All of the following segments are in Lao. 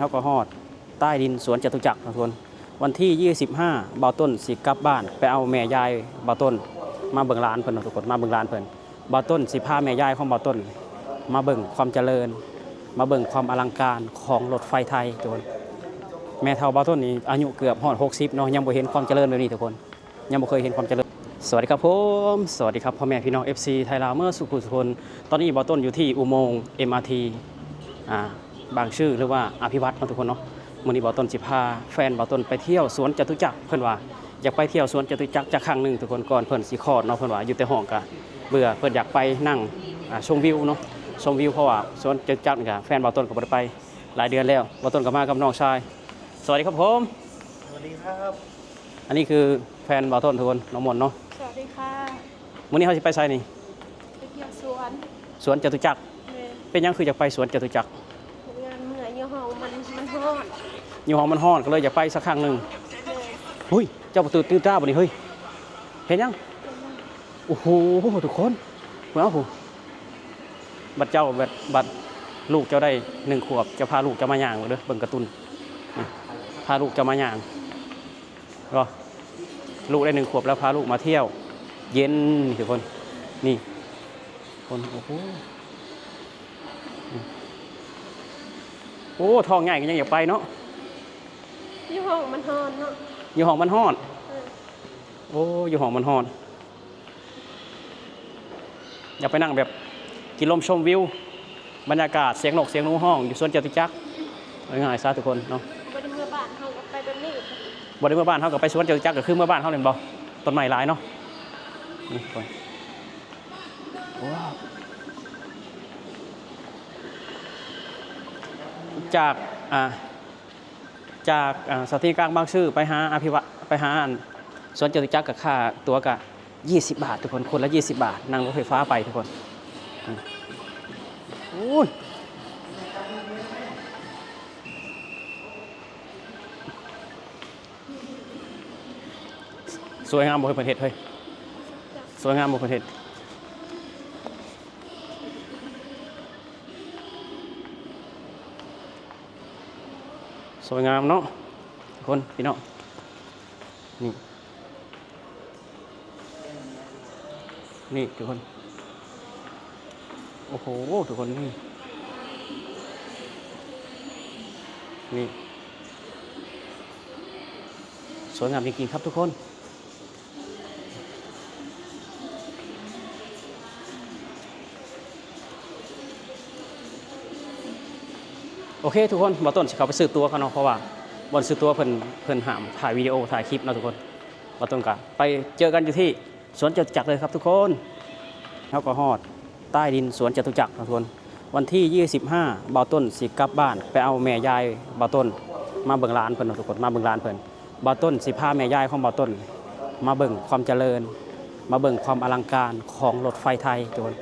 ເຮົາກໍຮອດໃຕ້ດິນສວນຈະຕຸຈັກເນາະທຸກຄົນ. ວັນທີຊາວຫ້າ ບ່າວຕົ້ນຊິກັບບ້ານໄປເອົາແມ່ຍາຍບ່າວຕົ້ນມາເບິ່ງຫຼານເພິ່ນເນາະທຸກຄົນ, ມາເບິ່ງຫຼານເພິ່ນ. ບ່າວຕົ້ນຊິພາແມ່ຍາຍຂອງບ່າວຕົ້ນມາເບິ່ງຄວາມຈະເລີນ, ມາເບິ່ງຄວາມອະລັງການຂອງລົດໄຟໄທທຸກຄົນ. ແມ່ເຖົ້າບ່າວຕົ້ນນີ້ອາຍຸເກືອບຮອດຫົກສິບເນາະ, ຍັງບໍ່ເຫັນຄວາມຈະເລີນແບບນີ້ທຸກຄົນ. ຍັງບໍ່ເຄີຍເຫັນຄວາມຈະເລີນ. ສະຫວັດດີຄັບຜົມ, ສະຫວັດດີຄັບພໍ່ແມ່ພີ່ນ້ອງ ເອັຟຊີ ໄທລາວເໝິດສູ່ຜູ້ສູ່ຄົນ. ຕອນນີ້ບ່າວຕົ້ນຢູ່ທີ່ອຸໂມງ ເອັມອາທີ ອ່າ ບາງຊື່ ຫຼືວ່າອະພິວັດເນາະທຸກຄົນເນາະ. ມື້ນີ້ບ່າວຕົ້ນຊິພາແຟນບ່າວຕົ້ນໄປທ່ຽວສວນຈະຕຸຈັກ, ເພິ່ນວ່າຢາກໄປທ່ຽວສວນຈະຕຸຈັກຈັກຄັ້ງໜຶ່ງທຸກຄົນ. ກ່ອນເພິ່ນຊິຄອດເນາະ, ເພິ່ນວ່າຢູ່ແຕ່ຫ້ອງກະເບື່ອ, ເພິ່ນຢາກໄປນັ່ງ ອ່າ ຊົມວິວເນາະ, ຊົມວິວ ເພາະວ່າສວນຈະຕຸຈັກນີ້ກະແຟນບ່າວຕົ້ນກໍບໍ່ໄດ້ໄປຫຼາຍເດືອນແລ້ວ. ບ່າວຕົ້ນກໍມາກັບນ້ອງຊາຍ. ສະຫວັດດີຄັບຜົມ. ສະຫວັດດີຄັບ. ອັນນີ້ຄືແຟນບ່າວຕົ້ນທຸກຄົນ, ນ້ອງມົນເນາະ. ສະຫວັດດີຄ່ະ. ມື້ນີ້ເຮົາຊິໄປໃສນີ້? ໄປທ່ຽວສວນ ສວນຈະຕຸຈັກ. ແມ່ນ. ເປັນຫຍັງຄືຢາກໄປສວນຈະຕຸຈັກ? ເມື່ອຍ ເມື່ອຍ ຢູ່ຫ້ອງມັນ ມັນຮ້ອນ. ຢູ່ຫ້ອງມັນຮ້ອນ ກໍເລີຍຢາກໄປສັກຄັ້ງໜຶ່ງ. ແມ່ນ. ຫຸ້ຍ ເຈົ້າປະຕູຕື່ນຕາບໍ່ນີ້ເຮີ້ຍ? ເຮັດຫຍັງ? ໂອ້ໂຫ ທຸກຄົນ ເບິ່ງເອົາ ບັດເຈົ້າ ບັດ ບັດລູກເຈົ້າໄດ້ໜຶ່ງຂວບ ເຈົ້າພາລູກເຈົ້າມາຍ່າງເບິ່ງເດີ, ເບິ່ງກາຕູນ ນີ້ ພາລູກເຈົ້າມາຍ່າງ ບໍ່? ລູກໄດ້ໜຶ່ງຂວບແລ້ວ ພາລູກມາທ່ຽວເຢັນນີ້ທຸກຄົນ. ນີ້ ຄົນ ໂອ້ໂຫ ນີ້ ໂອ້ ທ້ອງໃຫຍ່ກໍຍັງຢາກໄປເນາະ. ຢູ່ຫ້ອງມັນຮ້ອນເນາະ. ຢູ່ຫ້ອງມັນຮ້ອນ. ເອີ. ໂອ້ ຢູ່ຫ້ອງມັນຮ້ອນ. ຢາກໄປນັ່ງແບບກິນລົມຊົມວິວ ບັນຍາກາດ ສຽງນົກສຽງໜູຮ້ອງຢູ່ສວນຈະຕຸຈັກ. ເອົາງ່າຍໆຊະທຸກຄົນເນາະ, ບໍ່ໄດ້ເມືອບ້ານເຮົາກໍໄປແບບນີ້. ບໍ່ໄດ້ເມືອບ້ານເຮົາກໍໄປສວນຈະຕຸຈັກ ກໍຄືເມືອບ້ານເຮົາແມ່ນບໍ່? ຕົ້ນໄມ້ຫຼາຍເນາະ. ນີ້ທຸກຄົນ ວ້າວ ຈາກ ອ່າ ຈາກ ອ່າ ສະຖານີກາງບາງຊື່ໄປຫາອະພິວະ ໄປຫາອັນສວນຈະຕຸຈັກ ກໍຄ່າຕົ໋ວກໍ ຊາວບາດທຸກຄົນ, ຄົນລະຊາວບາດ, ນັ່ງລົດໄຟຟ້າໄປທຸກຄົນ. ອືມ ໂອ້ຍ ສວຍງາມບໍ່ເຮີ້ຍ ເພິ່ນເຮັດເຮີ້ຍ? ສວຍງາມບໍ່ເພິ່ນເຮັດ? ສວຍງາມເນາະ ທຸກຄົນ ພີ່ນ້ອງ. ນີ້ ນີ້ທຸກຄົນ ໂອ້ໂຫ ທຸກຄົນ ນີ້ ນີ້ ສວຍງາມຈິງໆ ຄັບທຸກຄົນ. ໂອເຄທຸກຄົນ ບ່າວຕົ້ນຊິເຂົ້າໄປຊື້ຕົ໋ວກ່ອນເນາະ ເພາະວ່າບ່ອນຊື້ຕົ໋ວເພິ່ນ ເພິ່ນຫ້າມຖ່າຍວິດີໂອ ຖ່າຍຄລິບເນາະທຸກຄົນ. ບ່າວຕົ້ນກໍໄປເຈີກັນຢູ່ທີ່ສວນຈະຕຸຈັກເລີຍຄັບທຸກຄົນ. ເຮົາກໍຮອດໃຕ້ດິນສວນຈະຕຸຈັກເນາະທຸກຄົນ. ວັນທີຊາວຫ້າ ບ່າວຕົ້ນຊິກັບບ້ານໄປເອົາແມ່ຍາຍບ່າວຕົ້ນມາເບິ່ງຫຼານເພິ່ນເນາະທຸກຄົນ, ມາເບິ່ງຫຼານເພິ່ນ. ບ່າວຕົ້ນຊິພາແມ່ຍາຍຂອງບ່າວຕົ້ນມາເບິ່ງຄວາມຈະເລີນ, ມາເບິ່ງຄວາມອະລັງການຂອງລົດໄຟໄທທຸກຄົນ.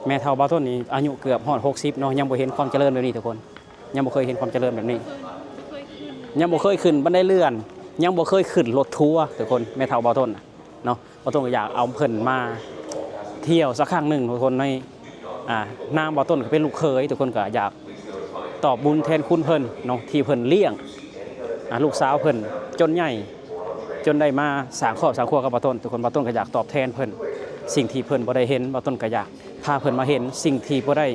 ແມ່ເຖົ້າບ່າວຕົ້ນນີ້ອາຍຸເກືອບຮອດຫົກສິບເນາະ, ຍັງບໍ່ເຫັນຄວາມຈະເລີນແບບນີ້ທຸກຄົນ, ຍັງບໍ່ເຄີຍເຫັນຄວາມຈະເລີນແບບນີ້, ຍັງບໍ່ເຄີຍຂຶ້ນບັນໄດເລື່ອນ, ຍັງບໍ່ເຄີຍຂຶ້ນລົດທົວທຸກຄົນ, ແມ່ເຖົ້າບ່າວຕົ້ນນະເນາະ. ບ່າວຕົ້ນກໍຢາກເອົາເພິ່ນມາທ່ຽວສັກຄັ້ງໜຶ່ງທຸກຄົນ. ໃນ ອ່າ ນາມບ່າວຕົ້ນກໍເປັນລູກເຂີຍ, ທຸກຄົນກໍຢາກຕອບບຸນແທນຄຸນເພິ່ນເນາະ ທີ່ເພິ່ນລ້ຽງ ອ່າ ລູກສາວເພິ່ນຈົນໃຫຍ່ ຈົນໄດ້ມາສ້າງຄອບສ້າງຄົວກັບບ່າວຕົ້ນ. ທຸກຄົນ ບ່າວຕົ້ນກໍຢາກຕອບແທນເພິ່ນ ສິ່ງທີ່ເພິ່ນບໍ່ໄດ້ເຫັນ, ບ່າວຕົ້ນກໍຢາກພາເພິ່ນມາເຫັນສິ່ງທີ່ບໍ່ໄດ້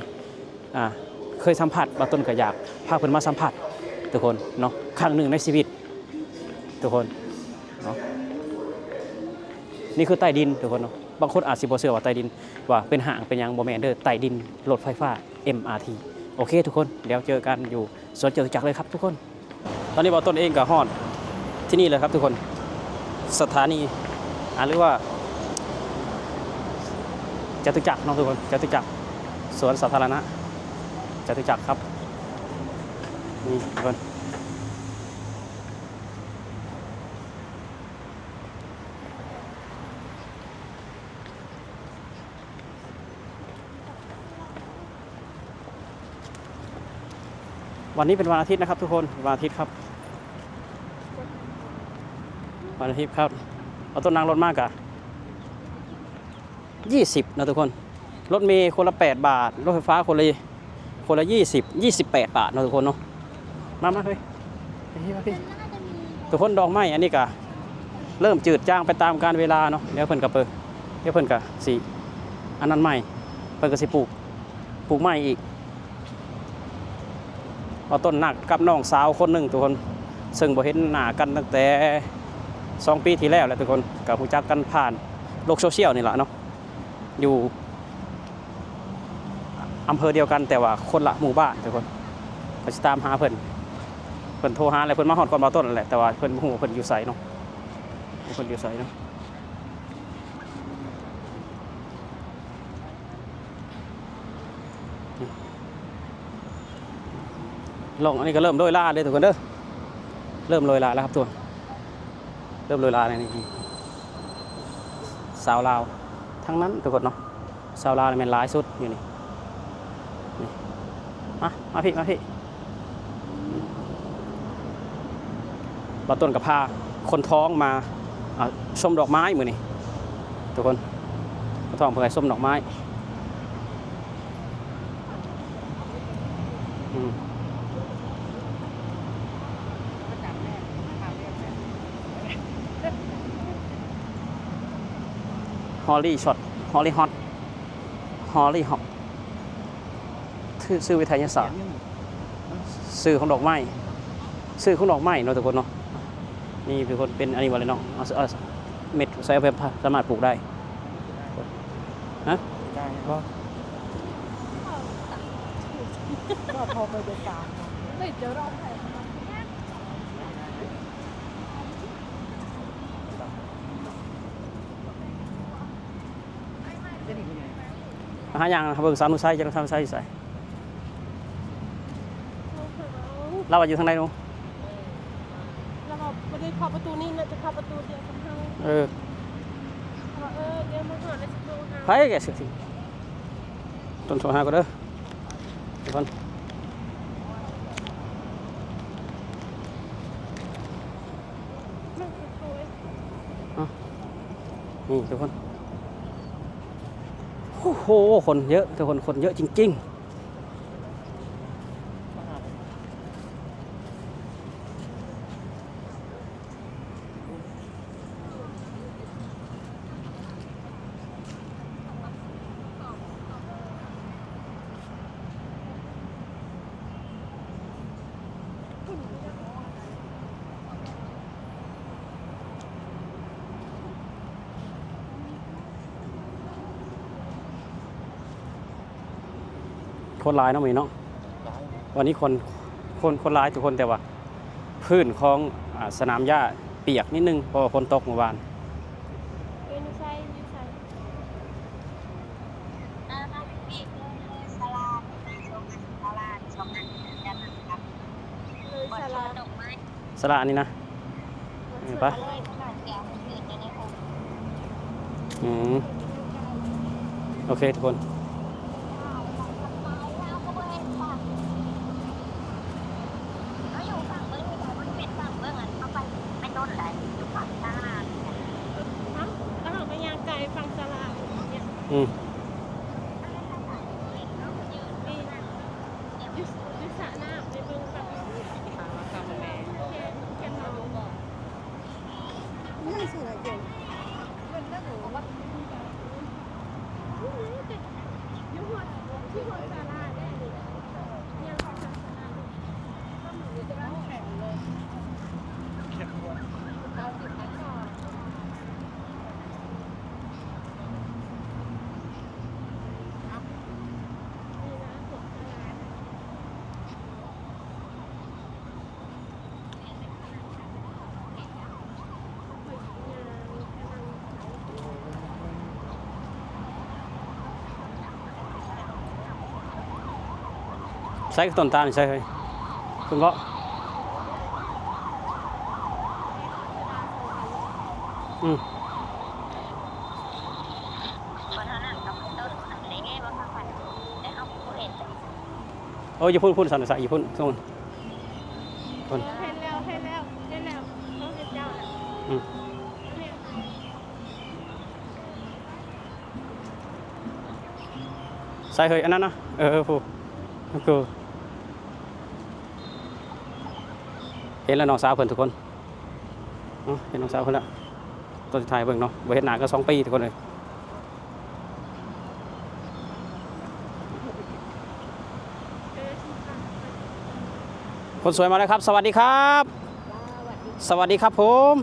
ອ່າ ເຄີຍສຳຜັດ, ບ່າວຕົ້ນກໍຢາກພາເພິ່ນມາສຳຜັດ ທຸກຄົນເນາະ, ຄັ້ງໜຶ່ງໃນຊີວິດ ທຸກຄົນເນາະ. ນີ້ຄືໃຕ້ດິນທຸກຄົນເນາະ, ບາງຄົນອາດຊິບໍ່ເຊື່ອວ່າໃຕ້ດິນ ວ່າເປັນຫ້າງເປັນຫຍັງ, ບໍ່ແມ່ນເດີ, ໃຕ້ດິນລົດໄຟຟ້າ ເອັມອາທີ. ໂອເຄທຸກຄົນ, ດຽວເຈີກັນຢູ່ສວນຈະຕຸຈັກເລີຍຄັບທຸກຄົນ. ຕອນນີ້ບ່າວຕົ້ນເອງກໍຮອດທີ່ນີ້ແລ້ວຄັບທຸກຄົນ, ສະຖານີ ອ່າ ຫຼືວ່າຈະຕຸຈັກເນາະທຸກຄົນ, ຈະຕຸຈັກ ສວນສາທາລະນະຈະຕຸຈັກຄັບ. ນີ້ທຸກຄົນ ວັນນີ້ເປັນວັນອາທິດນະຄັບທຸກຄົນ, ວັນອາທິດຄັບ, ວັນອາທິດຄັບ. ເອົາໂຕນັ່ງລົດມາກະ ຊາວເນາະທຸກຄົນ, ລົດເມຄົນລະແປດບາດ, ລົດໄຟຟ້າຄົນລະ ຄົນລະຊາວ ຊາວແປດບາດເນາະທຸກຄົນເນາະ. ມາ ມາເຮີ້ຍ ມາພີ້ ມາພີ້ ທຸກຄົນ. ດອກໄມ້ອັນນີ້ກະເລີ່ມຈືດຈາງໄປຕາມການເວລາເນາະ. ດຽວເພິ່ນກະເປີດ ດຽວເພິ່ນກະຊິອັນນັ້ນໃໝ່ ເພິ່ນກະຊິປູກ ປູກໃໝ່ອີກ. ເອົາຕົ້ນນັດກັບນ້ອງສາວຄົນໜຶ່ງທຸກຄົນ ເຊິ່ງບໍ່ເຫັນໜ້າກັນຕັ້ງແຕ່ສອງປີທີ່ແລ້ວແຫຼະທຸກຄົນ ກະຮູ້ຈັກກັນຜ່ານໂລກໂຊຊຽວນີ້ລະເນາະ ຢູ່ ອຳເພີດຽວກັນ ແຕ່ວ່າຄົນລະໝູ່ບ້ານທຸກຄົນ. ຂ້ອຍຊິຕາມຫາເພິ່ນ ເພິ່ນໂທຫາແລ້ວ ເພິ່ນມາຮອດກ່ອນບ່າວຕົ້ນແຫຼະ ແຕ່ວ່າເພິ່ນບໍ່ຮູ້ວ່າເພິ່ນຢູ່ໃສເນາະ ເພິ່ນຢູ່ໃສເນາະ. ລ່ອງອັນນີ້ກະເລີ່ມໂລຍລາເດີທຸກຄົນເດີ ເລີ່ມໂລຍລາແລ້ວຄັບທຸກຄົນ ເລີ່ມໂລຍລາແລ້ວນີ້. ສາວລາວທັງນັ້ນທຸກຄົນເນາະ ສາວລາວນີ້ແມ່ນຫຼາຍສຸດຢູ່ນີ້ ນີ້ ມາ ມາພີ້ ມາພີ້. ບ່າວຕົ້ນກະພາຄົນທ້ອງມາ ອ່າ ຊົມດອກໄມ້ມື້ນີ້ທຸກຄົນ ຄົນທ້ອງເພິ່ນໃຫ້ຊົມດອກໄມ້. ອືມ ຮອລລີຊັອດ ຮອລລີຮອດ ຮອລລີຮອດ ຊື່ ຊື່ວິທະຍາສາດ ຊື່ຂອງດອກໄມ້ ຊື່ຂອງດອກໄມ້ເນາະທຸກຄົນເນາະ. ນີ້ທຸກຄົນ ເປັນອັນນີ້ບໍ່ເລີຍເນາະ ເອົາ ເອົາເມັດໃສ່ ເອົາໄປ ສາມາດປູກໄດ້. ຮະ? ບໍ່ ກໍພໍໄປໄດ້ການເນາະ ໄດ້ຈະລອງໃຫ້ ຫາຫຍັງ ຫາເບິ່ງສາວນຸໄຊ ຈັກໜ່ອຍສາວນຸໄຊຢູ່ໃສ? ລາວວ່າຢູ່ທາງໃດໜູ? ລາວວ່າບໍ່ໄດ້ເຂົ້າປະຕູນີ້ ໜ້າຈະເຂົ້າປະຕູດຽວກັບເຮົາ. ເອີ ເອີ ດຽວມາຮອດແລ້ວຊິໂທຫາ. ໃຜແກະເສື້ອຖິ້ມ? ຕົ້ນໂທຫາກ່ອນເດີທຸກຄົນ. ນີ້ທຸກຄົນ ໂອ້ໂຫ ຄົນເຍີະທຸກຄົນ ຄົນເຍີະຈິງໆ. ຄົນຫຼາຍເນາະມື້ນີ້ເນາະ ຫຼາຍ ວັນນີ້ຄົນ ຄົນ ຄົນຫຼາຍທຸກຄົນ ແຕ່ວ່າພື້ນຂອງ ອາ ສະໜາມຫຍ້າປຽກນິດໜຶ່ງ ເພາະວ່າຝົນຕົກມື້ວານ. ເອີ ຢູ່ໃສ ຢູ່ໃສ? ສາລາ ສາລາ ສາລານີ້ນະ ເອີ ໄປ ອືມ ໂອເຄທຸກຄົນ. ອືມ. ໃສຕົ້ນຕານໃສເຮີ້ຍ? ພຸ້ນບໍ່? ອືມ. ໂອ້ຍ ຢູ່ພຸ້ນ ພຸ້ນ ສັນນະສະ ຢູ່ພຸ້ນ ພຸ້ນ ເອີ ເຫັນແລ້ວ ເຫັນແລ້ວ ເຫັນແລ້ວ ເຂົາເຫັນເຈົ້າແລ້ວ. ອືມ. ໃສເຮີ້ຍ ອັນນັ້ນນະ ເອີ ຜູ້ ຜູ້ ຜູ້. ເຫັນແລ້ວນ້ອງສາວເພິ່ນທຸກຄົນ ເນາະ ເຫັນນ້ອງສາວເພິ່ນແລ້ວ ຕອນສຸດທ້າຍເບິ່ງເນາະ ບໍ່ເຫັນໜ້າກັນສອງປີທຸກຄົນເອີຍ. ຄົນສວຍມາແລ້ວຄັບ ສະຫວັດດີຄັບ ສະຫວັດດີຄັບຜົມ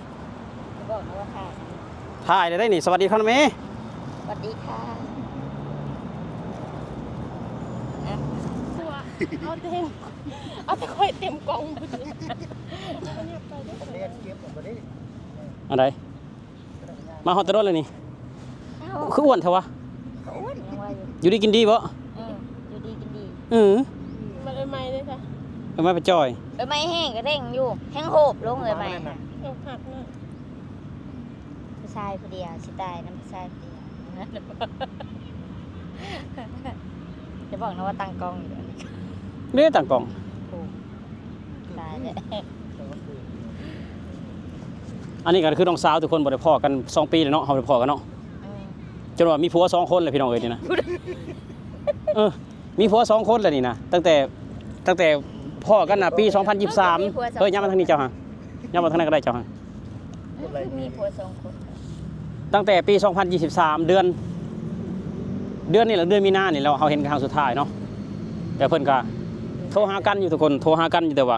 ບອກວ່າຖ່າຍ ຖ່າຍໄດ້ນີ້ ສະຫວັດດີຄັບແມ່ ສະຫວັດດີຄ່ະ ເອົາແຕ່ ເອົາແຕ່ຂ້ອຍເຕັມກ່ອງ ອັນໃດ ມາຮອດແຕ່ດົນແລ້ວນີ້ ອ້າວ ຄືອ້ວນແທ້ວະ ກໍອ້ວນຫຍັງວ່າຢູ່ ຢູ່ດີກິນດີບໍ ເອີ ຢູ່ດີກິນດີ ເອີ ມັນເອີ່ຍໃໝ່ເດ້ຊະ ເອີ່ຍໃໝ່ໄປຈ່ອຍ ເອີ່ຍໃໝ່ແຮງກໍເລັ່ງຢູ່ ແຮງໂຫບລົງເອີ່ຍໃໝ່ ໂອກຫັກເນາະ ຜູ້ຊາຍຜູ້ດຽວ ຊິຕາຍນຳຜູ້ຊາຍຜູ້ດຽວ ຢ່າບອກນະວ່າຕັ້ງກ້ອງຢູ່ ເດ້ຕັ້ງກ້ອງ ໂອ້ ຕາຍແລ້ວ ອັນນີ້ກໍຄືນ້ອງສາວທຸກຄົນ ບໍ່ໄດ້ພໍ້ກັນສອງປີແລ້ວເນາະ ເຮົາບໍ່ໄດ້ພໍ້ກັນເນາະ ເອີ ຈົນວ່າມີຜົວສອງຄົນແລ້ວພີ່ນ້ອງເອີຍນີ້ນະ ເອີ ມີຜົວສອງຄົນແລ້ວນີ້ນະ ຕັ້ງແຕ່ ຕັ້ງແຕ່ພໍ້ກັນນະປີສອງພັນຊາວສາມ ເຮີ້ຍ ຍ້າຍມາທາງນີ້ເຈົ້າຫາ ຍ້າຍມາທາງນັ້ນກໍໄດ້ເຈົ້າຫາ ຄືມີຜົວສອງຄົນ ຕັ້ງແຕ່ປີສອງພັນຊາວສາມ ເດືອນ ເດືອນນີ້ແຫຼະ ເດືອນມີນານີ້ແຫຼະ ເຮົາເຫັນຄັ້ງສຸດທ້າຍເນາະ ແຕ່ເພິ່ນກໍໂທຫາກັນຢູ່ທຸກຄົນ ໂທຫາກັນຢູ່ ແຕ່ວ່າ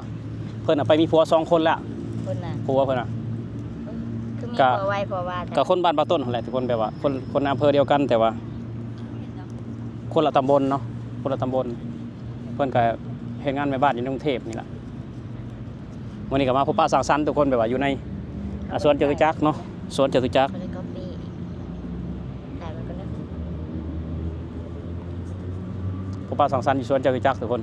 ເພິ່ນນະໄປມີຜົວສອງຄົນແລ້ວ ເພິ່ນນະ ຜົວເພິ່ນນະ ເອີ ຄືມີ ກໍ ຜົວໄວຜົວວ່າ ກໍຄົນບ້ານປາຕົ້ນຫັ້ນແຫຼະທຸກຄົນ ແບບວ່າຄົນ ຄົນໃນອຳເພີດຽວກັນ ແຕ່ວ່າຄົນລະຕຳບົນເນາະ ຄົນລະຕຳບົນ ເພິ່ນກໍເຮັດງານແມ່ບ້ານຢູ່ໃນກຸງເທບນີ້ລະ ມື້ນີ້ກໍມາພົບປະສັງສັນທຸກຄົນ ແບບວ່າຢູ່ໃນ ອ່າ ສວນຈະຕຸຈັກເນາະ ສວນຈະຕຸຈັກ ບໍ່ໄດ້ກັອບປີ້ ຖ່າຍໄວ້ກ່ອນເດີ ພົບປະສັງສັນຢູ່ສວນຈະຕຸຈັກທຸກຄົນ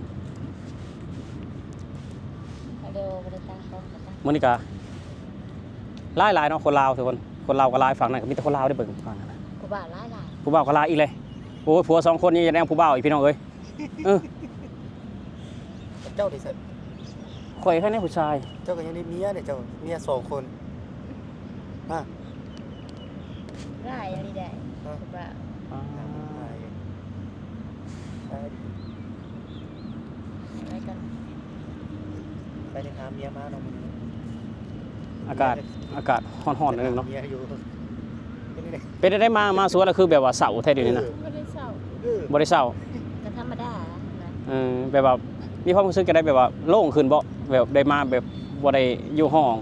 ເດີ ບໍ່ໄດ້ຕັ້ງກ້ອງ ມື້ນີ້ກໍຫຼາຍໆເນາະ ຄົນລາວທຸກຄົນ ຄົນລາວກໍຫຼາຍ ຝັ່ງນັ້ນກໍມີແຕ່ຄົນລາວເດ້ ເບິ່ງຝັ່ງນັ້ນນະ ຜູ້ບ່າວຫຼາຍໆ ຜູ້ບ່າວກໍຫຼາຍອີກເລີຍ ໂອ້ຍ ຜົວສອງຄົນນີ້ຢ່າແນວຜູ້ບ່າວອີກ ພີ່ນ້ອງເອີຍ ເອີ ເຈົ້ານີ້ຊັ້ນ ຂ້ອຍແຄ່ນີ້ຜູ້ຊາຍ ເຈົ້າກໍຍັງໄດ້ເມຍເດ້ ເຈົ້າເມຍສອງຄົນ ຮະ ຫຼາຍອີ່ຫຼີໃດ໋ ຮະ ຄືວ່າ ອ່າ ຫຼາຍ ຫຼາຍກັນ ໄປໄດ້ຫາເມຍມາເນາະມື້ນີ້ ອາກາດ ອາກາດຮ້ອນໆໜ້ອຍໜຶ່ງເນາະ ເມຍຢູ່ ເປັນຈັ່ງໃດ ເປັນຈັ່ງໃດ ມາ ມາສວນລະຄືແບບວ່າເສົ້າແທ້ດຽວນີ້ນະ ເອີ ບໍ່ໄດ້ເສົ້າ ເອີ ບໍ່ໄດ້ເສົ້າ ກໍທຳມະດານະ ເອີ ແບບວ່າມີຄວາມຮູ້ສຶກຈັ່ງໃດ ແບບວ່າໂລ່ງຂຶ້ນບໍ່ ແບບໄດ້ມາແບບບໍ່ໄດ້ຢູ່ຫ້ອງ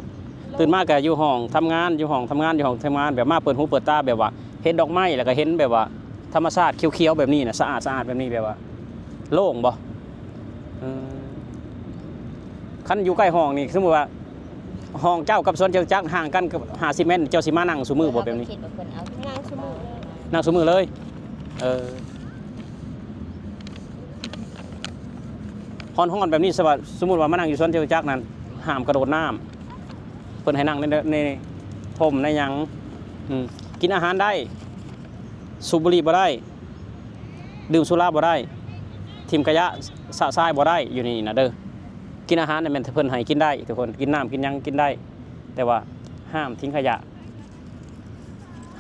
ຕື່ນມາກໍຢູ່ຫ້ອງທຳງານ ຢູ່ຫ້ອງທຳງານ ຢູ່ຫ້ອງທຳງານ ແບບມາເປີດຫູເປີດຕາ ແບບວ່າເຫັນດອກໄມ້ ແລ້ວກໍເຫັນແບບວ່າທຳມະຊາດຂຽວໆແບບນີ້ນະ ສະອາດໆແບບນີ້ ແບບວ່າໂລ່ງບໍ່? ເອີ ຄັນຢູ່ໃກ້ຫ້ອງນີ້ ສົມມຸດວ່າຫ້ອງເຈົ້າກັບສວນຈະຕຸຈັກຫ່າງກັນກັບຫ້າສິບແມັດ ເຈົ້າຊິມານັ່ງຊຸມື້ບໍ່ແບບນີ້? ນັ່ງຊຸມື້ ນັ່ງຊຸມື້ເລີຍ ເອີ ຮ້ອນໆແບບນີ້ ສົມມຸດວ່າ ສົມມຸດວ່າມານັ່ງຢູ່ສວນຈະຕຸຈັກນັ້ນ ຫ້າມກະໂດດນ້ຳ ເພິ່ນໃຫ້ນັ່ງໃນ ໃນຮົ່ມໃນຫຍັງ ອືມ ກິນອາຫານໄດ້ ສູບບຸຫຼີ່ບໍ່ໄດ້ ດື່ມສຸລາບໍ່ໄດ້ ຖິ້ມຂະຫຍະຊະຊາຍບໍ່ໄດ້ ຢູ່ໃນນີ້ນະເດີ ກິນອາຫານນະແມ່ນເພິ່ນໃຫ້ກິນໄດ້ທຸກຄົນ ກິນນ້ຳກິນຫຍັງກິນໄດ້ ແຕ່ວ່າຫ້າມຖິ້ມຂະຫຍະ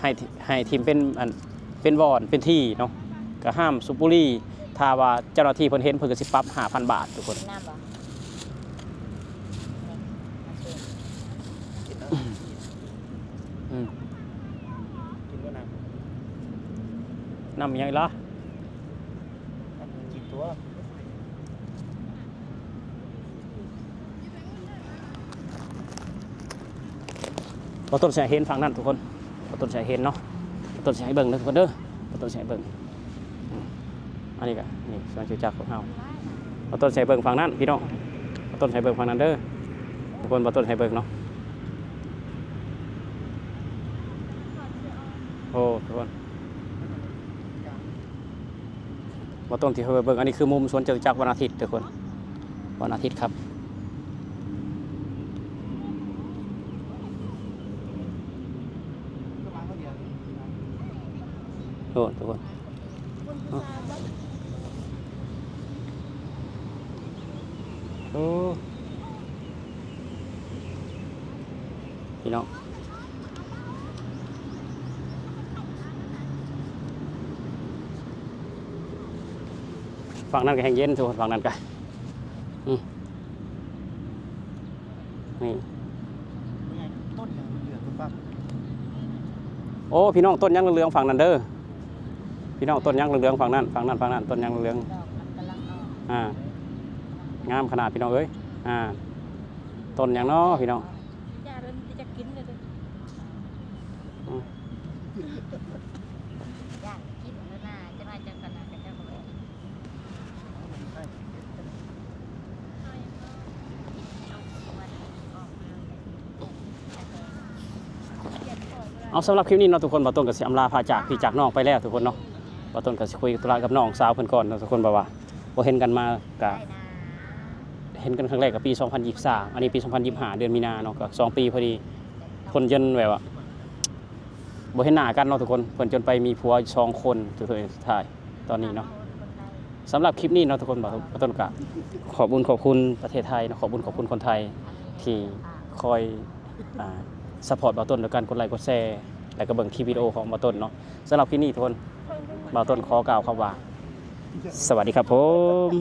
ໃຫ້ ໃຫ້ຖິ້ມເປັນ ອັນ ເປັນບ່ອນເປັນທີ່ເນາະ ກໍຫ້າມສູບບຸຫຼີ່ ຖ້າວ່າເຈົ້າໜ້າທີ່ເພິ່ນເຫັນ ເພິ່ນກໍຊິປັບຫ້າພັນບາດທຸກຄົນ ນ້ຳບໍ່? ອືມ ກິນບໍ່ນ້ຳ? ນ້ຳຫຍັງອີກລະ? ນ້ຳກິນຕົວະ. ບ່າວຕົ້ນຊິໃຫ້ເຫັນຝັ່ງນັ້ນທຸກຄົນ ບ່າວຕົ້ນຊິໃຫ້ເຫັນເນາະ ບ່າວຕົ້ນຊິໃຫ້ເບິ່ງເດີທຸກຄົນເດີ ບ່າວຕົ້ນຊິໃຫ້ເບິ່ງ ອືມ ອັນນີ້ກະນີ້ສວນຈະຕຸຈັກຂອງເຮົາ ບ່າວຕົ້ນຊິໃຫ້ເບິ່ງຝັ່ງນັ້ນພີ່ນ້ອງ ບ່າວຕົ້ນຊິໃຫ້ເບິ່ງຝັ່ງນັ້ນເດີທຸກຄົນ ບ່າວຕົ້ນຊິໃຫ້ເບິ່ງເນາະ ໂອ້ ທຸກຄົນ. ບໍ່ຕ້ອງທີ່ເຮົາໄປເບິ່ງ ອັນນີ້ຄືມຸມສວນຈະຕຸຈັກວັນອາທິດທຸກຄົນ ວັນອາທິດຄັບ ໂອ້ ທຸກຄົນ ໂອ້ ພີ່ນ້ອງ. ຝັ່ງນັ້ນກໍແຮງເຢັນ ໂອ້ ຝັ່ງນັ້ນກໍ ອືມ ນີ້ ແມ່ນ ຕົ້ນຫຍັງເຫຼືອງໆ ໂອ້ ພີ່ນ້ອງ ຕົ້ນຫຍັງເຫຼືອງໆ ຝັ່ງນັ້ນເດີ ພີ່ນ້ອງ ຕົ້ນຫຍັງເຫຼືອງໆ ຝັ່ງນັ້ນ ຝັ່ງນັ້ນ ຝັ່ງນັ້ນ ຕົ້ນຫຍັງເຫຼືອງ ດອກມັນກຳລັງອອກ ອ່າ ງາມຂະໜາດ ພີ່ນ້ອງເອີຍ ອ່າ ຕົ້ນຫຍັງເນາະ ພີ່ນ້ອງ ຢ່າເດີ ມັນຈະກິນເລີຍເດີ ອືມ ຢ້ານກິນເລີຍນາ ຈະມາຈັກຂະໜາດ ຂະເຈົ້າກໍບໍ່ໄດ້ກິນ. ເອົາ ສຳລັບຄລິບນີ້ເນາະທຸກຄົນ ບ່າວຕົ້ນກໍຊິອຳລາພາຈາກພີ່ຈາກນ້ອງໄປແລ້ວທຸກຄົນເນາະ ບ່າວຕົ້ນກໍຊິຄຸຍທຸລະກັບນ້ອງສາວເພິ່ນກ່ອນເນາະທຸກຄົນ ເພາະວ່າບໍ່ເຫັນກັນມາກະ ເຫັນກັນຄັ້ງແລກກໍປີສອງພັນຊາວສາມ ອັນນີ້ປີສອງພັນຊາວຫ້າ ເດືອນມີນາເນາະ ກໍສອງປີພໍດີ ເພິ່ນຈົນແບບວ່າ ບໍ່ເຫັນໜ້າກັນເນາະທຸກຄົນ ເພິ່ນຈົນໄປມີຜົວສອງຄົນ ຈົນສຸດທ້າຍຕອນນີ້ເນາະ. ສຳລັບຄລິບນີ້ເນາະທຸກຄົນ ບ່າວຕົ້ນກະຂອບບຸນຂອບຄຸນປະເທດໄທເນາະ ຂອບບຸນຂອບຄຸນຄົນໄທທີ່ຄອຍ ອ່າ ຊັບພອດບ່າວຕົ້ນໂດຍການກົດໄລກົດແຊ ແລ້ວກໍເບິ່ງຄລິບວິດີໂອຂອງບ່າວຕົ້ນເນາະ. ສຳລັບຄລິບນີ້ທຸກຄົນ ບ່າວຕົ້ນຂໍກ່າວຄຳວ່າ ສະຫວັດດີຄັບຜົມ.